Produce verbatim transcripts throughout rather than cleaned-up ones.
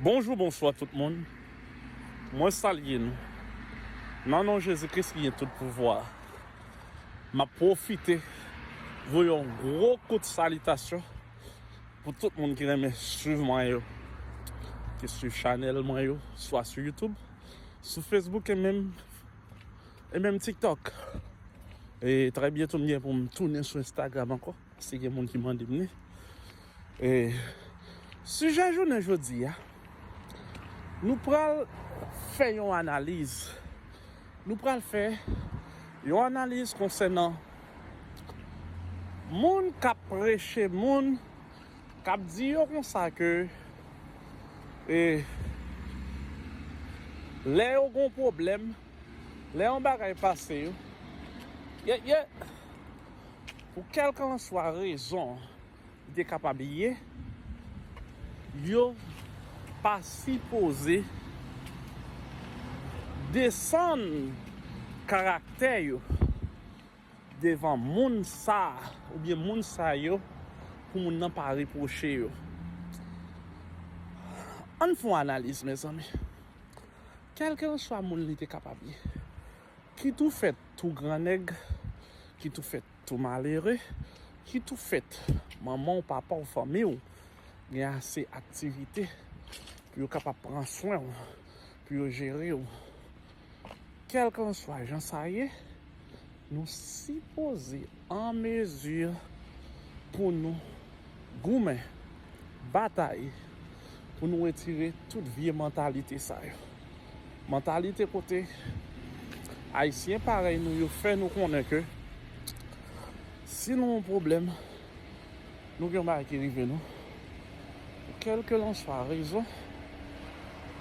Bonjou, bonswa tout moun. Mwen salye nou. Nan non Jezi Kris ki gen tout pouvwa, m ap pwofite voye yon gwo kout salitasyon pou tout moun ki renmen swiv mwen yo, ki swiv chanèl mwen yo, swa sou YouTube, sou Facebook e menm, e menm TikTok. E trè byento m gen pou m tounen sou Instagram ankò. Se gen moun ki mande m li. E, sijè jounen jodi a, nou pral fè yon analiz. Nou pral fè yon analiz konsènan moun k ap preche moun, k ap di yo konsa ke, e, lè yo gon pwoblèm, lè yon bagay pase yo, ye, ye, pou kèlkanswa rezon li te kapab ye, yo pa sipoze desann karaktè yo devan moun sa a, oubyen moun sa yo, pou moun nan pa repwoche yo. Ann fè yon analiz, mezanmi. Kèlkanswa moun li te kapab ye, kit ou fèt tou grannèg, kit ou fèt tou malere, kit ou fèt manman w, papa w, fanmi w gen ase aktivite pou yo kapab pran swen w, pou yo jere w. Kèlkanswa jan sa ye, nou sipoze an mezi pou nou goumen, batay pou nou retire tout vye mantalite sa yo. Mantalite kote Ayisyen parèy nou yo fè nou konnen ke si nou yon pwoblèm, nou gen yon bagay ki rive nou, pou kèlkelanswa rezon,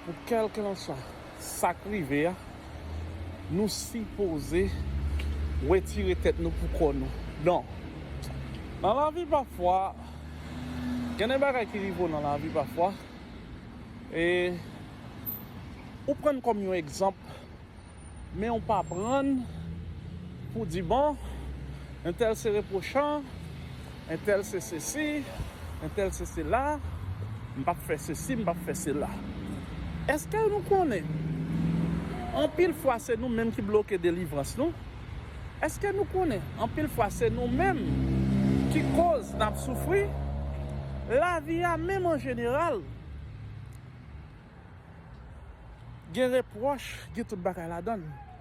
pou kèlkelanswa sa k rive a, nou sipoze retire tèt nou pou kò nou. Non. Nan lavi pafwa, gen de bagay ki rive w nan lavi pafwa, e ou pran kòm yon egzanp, men w pa pran pou di, bon, entèl se repwochan, entèl se sesi, entèl se sela, m p ap fè sesi, m p ap fè sela. Èske nou konnen anpil fwa se nou menm ki bloke delivrans nou? Èske nou konnen anpil fwa se nou menm ki koz n ap soufri? Lavi a menm an jeneral gen repwòch, gen tout bagay ladan l.